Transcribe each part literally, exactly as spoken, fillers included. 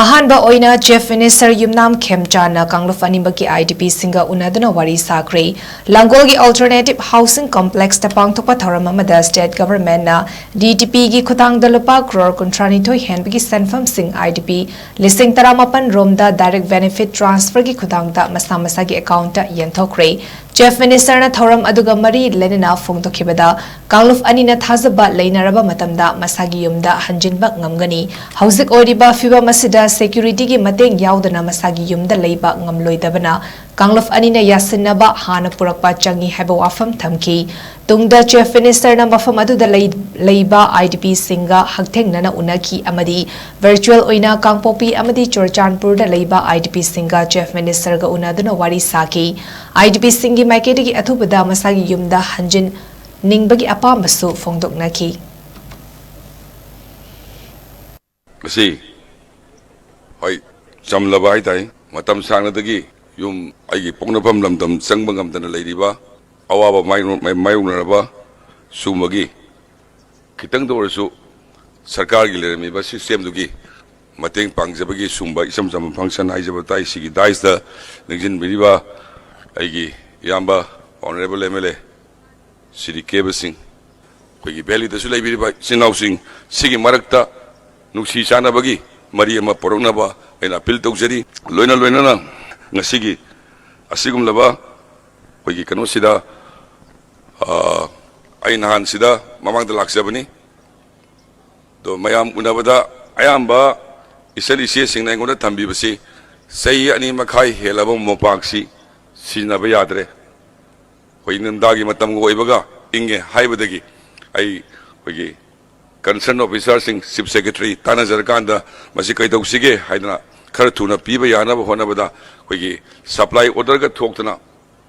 ꯑꯍꯥꯟꯕ ꯑꯣꯏꯅ Chief Minister ꯌꯨꯝꯅꯥꯝ ꯈꯦꯝꯆꯥꯟꯅ ꯀꯥꯡꯂꯨꯞ ꯑꯅꯤꯃꯛꯀꯤ IDPꯁꯤꯡꯒ ꯎꯅꯗꯨꯅ ꯋꯥꯔꯤ ꯁꯥꯈ꯭ꯔꯦ꯫ ꯂꯥꯡꯒꯣꯜꯒꯤ Alternative Housing Complexꯇ ꯄꯥꯡꯊꯣꯛꯄ ꯊꯧꯔꯝ ꯑꯃꯗ state governmentꯅ DTPꯒꯤ ꯈꯨꯠꯊꯥꯡꯗ ꯂꯨꯄꯥ ꯀ꯭ꯔꯣꯔ ꯀꯨꯟꯊ꯭ꯔꯥꯅꯤꯊꯣꯏ ꯍꯦꯟꯕꯒꯤ ꯁꯦꯟꯐꯝꯁꯤꯡ IDP ꯂꯤꯁꯤꯡ ꯇꯔꯥꯃꯥꯄꯟ ꯔꯣꯝꯗ direct benefit transferꯒꯤ ꯈꯨꯠꯊꯥꯡꯗ ꯃꯁꯥ ꯃꯁꯥꯒꯤ accountꯇ ꯌꯦꯟꯊꯣꯛꯈ꯭ꯔꯦ꯫ Chief Ministerꯅ ꯊꯧꯔꯝ ꯑꯗꯨꯒ ꯃꯔꯤ ꯂꯩꯅꯅ ꯐꯣꯡꯗꯣꯛꯈꯤꯕꯗ, ꯀꯥꯡꯂꯨꯞ ꯑꯅꯤꯅ ꯊꯥꯖꯕ ꯂꯩꯅꯔꯕ ꯃꯇꯝꯗ ꯃꯁꯥꯒꯤ ꯌꯨꯝꯗ ꯍꯟꯖꯤꯟꯕ ꯉꯝꯒꯅꯤ꯫ ꯍꯧꯖꯤꯛ ꯑꯣꯏꯔꯤꯕ ꯐꯤꯚꯝ ꯑꯁꯤꯗ securityꯒꯤ ꯃꯇꯦꯡ ꯌꯥꯎꯗꯅ ꯃꯁꯥꯒꯤ ꯌꯨꯝꯗ ꯂꯩꯕ ꯉꯝꯂꯣꯏꯗꯕꯅ ꯀꯥꯡꯂꯨꯞ ꯑꯅꯤꯅ ꯌꯥꯁꯤꯟꯅꯕ ꯍꯥꯟꯅ ꯄꯨꯔꯛꯄ ꯆꯪꯏ ꯍꯥꯏꯕ ꯋꯥꯐꯝ ꯊꯝꯈꯤ꯫ ꯇꯨꯡꯗ Chief Ministerꯅ ꯃꯐꯝ ꯑꯗꯨꯗ ꯂꯩ-, ꯂꯩꯕ IDPꯁꯤꯡꯒ ꯍꯛꯊꯦꯡꯅꯅ ꯎꯅꯈꯤ ꯑꯃꯗꯤ virtual ꯑꯣꯏꯅ ꯀꯥꯡꯄꯣꯛꯄꯤ ꯑꯃꯗꯤ ꯆꯨꯔꯆꯥꯟꯄꯨꯔꯗ ꯂꯩꯕ IDPꯁꯤꯡꯒ Chief Ministerꯒ ꯎꯅꯗꯨꯅ ꯋꯥꯔꯤ ꯁꯥꯈꯤ꯫ IDPꯁꯤꯡꯒꯤ ꯃꯥꯏꯀꯩꯗꯒꯤ ꯑꯊꯨꯕꯗ ꯃꯁꯥꯒꯤ ꯌꯨꯝꯗ ꯍꯟꯖꯤꯟꯅꯤꯡꯕꯒꯤ ꯑꯄꯥꯝꯕꯁꯨ ꯐꯣꯡꯗꯣꯛꯅꯈꯤ꯫ ꯑꯁꯤ, ꯍꯣꯏ, ꯆꯝꯂꯕ ꯍꯥꯏꯇꯥꯔꯦ꯫ ꯃꯇꯝ ꯁꯥꯡꯅꯗꯒꯤ ꯌꯨꯝ, ꯑꯩꯒꯤ ꯄꯣꯛꯅꯐꯝ ꯂꯝꯗꯝ ꯆꯪꯕ ꯉꯝꯗꯅ ꯂꯩꯔꯤꯕ, ꯑꯋꯥꯕ ꯃꯥꯏꯌꯣꯛ-, ꯃꯥꯏꯌꯣꯛꯅꯔꯕ ꯁꯨꯝꯕꯒꯤ ꯈꯤꯇꯪꯗ ꯑꯣꯏꯔꯁꯨ ꯁꯔꯀꯥꯔꯒꯤ ꯂꯩꯔꯝꯃꯤꯕ systemꯗꯨꯒꯤ ꯃꯇꯦꯡ ꯄꯥꯡꯖꯕꯒꯤ ꯁꯨꯝꯕ ꯏꯆꯝ ꯆꯝꯕ function ꯍꯥꯏꯖꯕ ꯇꯥꯏ꯫ ꯁꯤꯒꯤ daisꯇ ꯅꯤꯡꯁꯤꯡꯕꯤꯔꯤꯕ ꯑꯩꯒꯤ ꯏꯌꯥꯝꯕ Honourable MLA ꯁ꯭ꯔꯤ ꯀꯦꯕ ꯁꯤꯡ, ꯑꯩꯈꯣꯏꯒꯤ valleyꯗꯁꯨ ꯂꯩꯕꯤꯔꯤꯕ ꯏꯆꯤꯟ ꯏꯅꯥꯎꯁꯤꯡ, ꯁꯤꯒꯤ ꯃꯔꯛꯇ ꯅꯨꯡꯁꯤ ꯆꯥꯟꯅꯕꯒꯤ ꯃꯔꯤ ꯑꯃ ꯄꯨꯔꯛꯅꯕ ꯑꯩꯅ appeal ꯇꯧꯖꯔꯤ꯫ ꯂꯣꯏꯅ ꯂꯣꯏꯅꯅ ꯉꯁꯤꯒꯤ ꯑꯁꯤꯒꯨꯝꯂꯕ ꯑꯩꯈꯣꯏꯒꯤ ꯀꯩꯅꯣꯁꯤꯗ, ꯑ, ꯑꯩ ꯅꯍꯥꯟꯁꯤꯗ ꯃꯃꯥꯡꯗ ꯂꯥꯛꯆꯕꯅꯤ꯫ ꯑꯗꯣ ꯃꯌꯥꯝ ꯎꯅꯕꯗ ꯑꯌꯥꯝꯕ ꯏꯆꯟ ꯏꯆꯦꯁꯤꯡꯅ ꯑꯩꯉꯣꯟꯗ ꯊꯝꯕꯤꯕꯁꯤ, ꯆꯍꯤ ꯑꯅꯤ ꯃꯈꯥꯏ ꯍꯦꯜꯂꯕ ꯃꯣꯝꯄꯥꯛꯁꯤ ꯁꯤꯖꯤꯟꯅꯕ ꯌꯥꯗ꯭ꯔꯦ꯫ ꯑꯩꯈꯣꯏ ꯏꯪꯊꯝꯊꯥꯒꯤ ꯃꯇꯝꯒ ꯑꯣꯏꯕꯒ ꯏꯪꯉꯦ ꯍꯥꯏꯕꯗꯒꯤ ꯑꯩ ꯑꯩꯈꯣꯏꯒꯤ concern officerꯁꯤꯡ, Chief Secretary ꯇꯥꯟꯅꯖꯔꯀꯥꯟꯗ ꯃꯁꯤ ꯀꯩꯗꯧꯁꯤꯒꯦ ꯍꯥꯏꯗꯅ ꯈꯔ ꯊꯨꯅ ꯄꯤꯕ ꯌꯥꯅꯕ ꯍꯣꯠꯅꯕꯗ ꯑꯩꯈꯣꯏꯒꯤ supply orderꯒ ꯊꯣꯛꯇꯅ,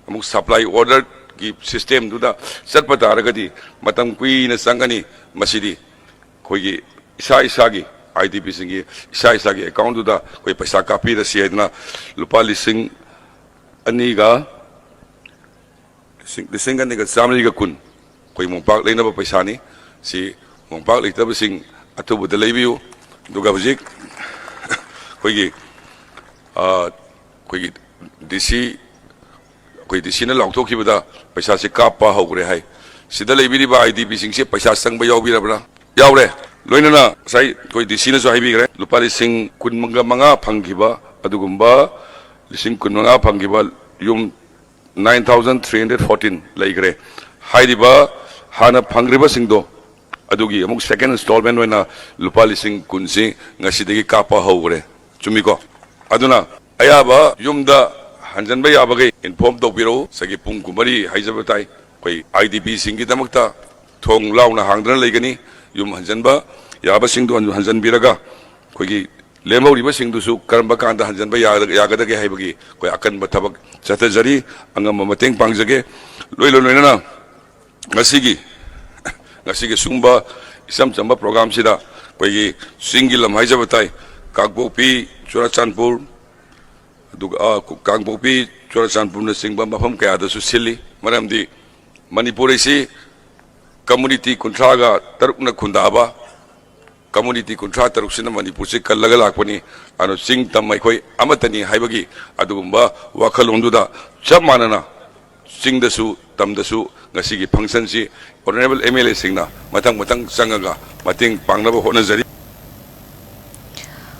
ꯑꯃꯨꯛ supply orderꯒꯤ systemꯗꯨꯗ ꯆꯠꯄ ꯇꯥꯔꯒꯗꯤ ꯃꯇꯝ ꯀꯨꯏꯅ ꯆꯪꯒꯅꯤ꯫ ꯃꯁꯤꯗꯤ ꯑꯩꯈꯣꯏꯒꯤ ꯏꯁꯥ ꯏꯁꯥꯒꯤ, IDPꯁꯤꯡꯒꯤ ꯏꯁꯥ ꯏꯁꯥꯒꯤ accountꯗꯨꯗ ꯑꯩꯈꯣꯏ ꯄꯩꯁꯥ ꯀꯥꯞꯄꯤꯔꯁꯤ ꯍꯥꯏꯗꯅ ꯂꯨꯄꯥ ꯂꯤꯁꯤꯡ ꯑꯅꯤꯒ, ꯂꯤꯁꯤꯡ, ꯂꯤꯁꯤꯡ ꯑꯅꯤꯒ ꯆꯥꯃꯔꯤꯒ ꯀꯨꯟ ꯑꯩꯈꯣꯏ ꯃꯣꯝꯄꯥꯛ ꯂꯩꯅꯕ ꯄꯩꯁꯥꯅꯤ꯫ ꯁꯤ ꯃꯣꯝꯄꯥꯛ ꯂꯩꯇꯕꯁꯤꯡ ꯑꯊꯨꯕꯗ ꯂꯩꯕꯤꯌꯨ꯫ ꯑꯗꯨꯒ ꯍꯧꯖꯤꯛ ꯑꯩꯈꯣꯏꯒꯤ, ꯑ, ꯑꯩꯈꯣꯏꯒꯤ DC, ꯑꯩꯈꯣꯏ DCꯅ ꯂꯥꯎꯊꯣꯛꯈꯤꯕꯗ ꯄꯩꯁꯥꯁꯦ ꯀꯥꯞꯄ ꯍꯧꯈ꯭ꯔꯦ ꯍꯥꯏ꯫ ꯁꯤꯗ ꯂꯩꯕꯤꯔꯤꯕ IDPꯁꯤꯡꯁꯦ ꯄꯩꯁꯥ ꯆꯪꯕ ꯌꯥꯎꯕꯤꯔꯕ꯭ꯔꯥ? ꯌꯥꯎꯔꯦ꯫ ꯂꯣꯏꯅꯅ ꯉꯁꯥꯏ ꯑꯩꯈꯣꯏ DCꯅꯁꯨ ꯍꯥꯏꯕꯤꯈ꯭ꯔꯦ, ꯂꯨꯄꯥ ꯂꯤꯁꯤꯡ ꯀꯨꯟ ꯃꯉꯥ ꯐꯪꯈꯤꯕ ꯑꯗꯨꯒꯨꯝꯕ, ꯂꯤꯁꯤꯡ ꯀꯨꯟ ꯃꯉꯥ ꯐꯪꯈꯤꯕ ꯌꯨꯝ nine thousand three hundred fourteen ꯂꯩꯈ꯭ꯔꯦ꯫ ꯍꯥꯏꯔꯤꯕ ꯍꯥꯟꯅ ꯐꯪꯈ꯭ꯔꯤꯕꯁꯤꯡꯗꯣ, ꯑꯗꯨꯒꯤ ꯑꯃꯨꯛ second installment ꯑꯣꯏꯅ ꯂꯨꯄꯥ ꯂꯤꯁꯤꯡ ꯀꯨꯟꯁꯤ ꯉꯁꯤꯗꯒꯤ ꯀꯥꯞꯄ ꯍꯧꯈ꯭ꯔꯦ꯫ ꯆꯨꯝꯃꯤꯀꯣ? ꯑꯗꯨꯅ ꯑꯌꯥꯕ ꯌꯨꯝꯗ ꯍꯟꯖꯟꯕ ꯌꯥꯕꯈꯩ inform ꯇꯧꯕꯤꯔꯛꯎ꯫ ꯉꯁꯥꯏꯒꯤ ꯄꯨꯡ ꯀꯨꯟꯃꯔꯤ ꯍꯥꯏꯖꯕ ꯇꯥꯏ, ꯑꯩꯈꯣꯏ IDPꯁꯤꯡꯒꯤꯗꯃꯛꯇ ꯊꯣꯡ ꯂꯥꯎꯅ ꯍꯥꯡꯗꯨꯅ ꯂꯩꯒꯅꯤ꯫ ꯌꯨꯝ ꯍꯟꯖꯟꯕ ꯌꯥꯕꯁꯤꯡꯗꯨ ꯍꯟ-, ꯍꯟꯖꯟꯕꯤꯔꯒ, ꯑꯩꯈꯣꯏꯒꯤ ꯂꯦꯝꯍꯧꯔꯤꯕꯁꯤꯡꯗꯨꯁꯨ ꯀꯔꯝꯕ ꯀꯥꯟꯗ ꯍꯟꯖꯟꯕ ꯌꯥ-, ꯌꯥꯒꯗꯒꯦ ꯍꯥꯏꯕꯒꯤ ꯑꯩꯈꯣꯏ ꯑꯀꯟꯕ ꯊꯕꯛ ꯆꯠꯊꯖꯔꯤ꯫ ꯑꯉꯝꯕ ꯃꯇꯦꯡ ꯄꯥꯡꯖꯒꯦ꯫ ꯂꯣꯏ-, ꯂꯣꯏ-, ꯂꯣꯏꯅꯅ ꯉꯁꯤꯒꯤ, ꯉꯁꯤꯒꯤ ꯁꯤꯒꯨꯝꯕ ꯏꯆꯝ ꯆꯝꯕ programꯁꯤꯗ ꯑꯩꯈꯣꯏꯒꯤ ꯆꯤꯡꯒꯤ ꯂꯝ ꯍꯥꯏꯖꯕ ꯇꯥꯏ, ꯀꯥꯡꯄꯣꯛꯄꯤ, ꯆꯨꯔꯆꯥꯟꯄꯨꯔ, ꯑꯗꯨꯒ, ꯑ, ꯀꯥꯡꯄꯣꯛꯄꯤ, ꯆꯨꯔꯆꯥꯟꯄꯨꯔꯅꯆꯤꯡꯕ ꯃꯐꯝ ꯀꯌꯥꯗꯁꯨ ꯁꯤꯜꯂꯤ꯫ ꯃꯔꯝꯗꯤ ꯃꯅꯤꯄꯨꯔ ꯑꯁꯤ community ꯀꯨꯟꯊ꯭ꯔꯥꯒ ꯇꯔꯨꯛꯅ ꯈꯨꯟꯗꯥꯕ, community ꯀꯨꯟꯊ꯭ꯔꯥ ꯇꯔꯨꯛꯁꯤꯅ ꯃꯅꯤꯄꯨꯔꯁꯤ ꯀꯜꯂꯒ ꯂꯥꯛꯄꯅꯤ꯫ ꯑꯗꯨꯅ ꯆꯤꯡ ꯇꯝ ꯑꯩꯈꯣꯏ ꯑꯃꯠꯇꯅꯤ ꯍꯥꯏꯕꯒꯤ ꯑꯗꯨꯒꯨꯝꯕ ꯋꯥꯈꯜꯂꯣꯟꯗꯨꯗ ꯆꯞ ꯃꯥꯟꯅꯅ ꯆꯤꯡꯗꯁꯨ ꯇꯝꯗꯁꯨ ꯉꯁꯤꯒꯤ functionꯁꯤ honourable MLAꯁꯤꯡꯅ ꯃꯊꯪ ꯃꯊꯪ ꯆꯪꯉꯒ ꯃꯇꯦꯡ ꯄꯥꯡꯅꯕ ꯍꯣꯠꯅꯖꯔꯤ꯫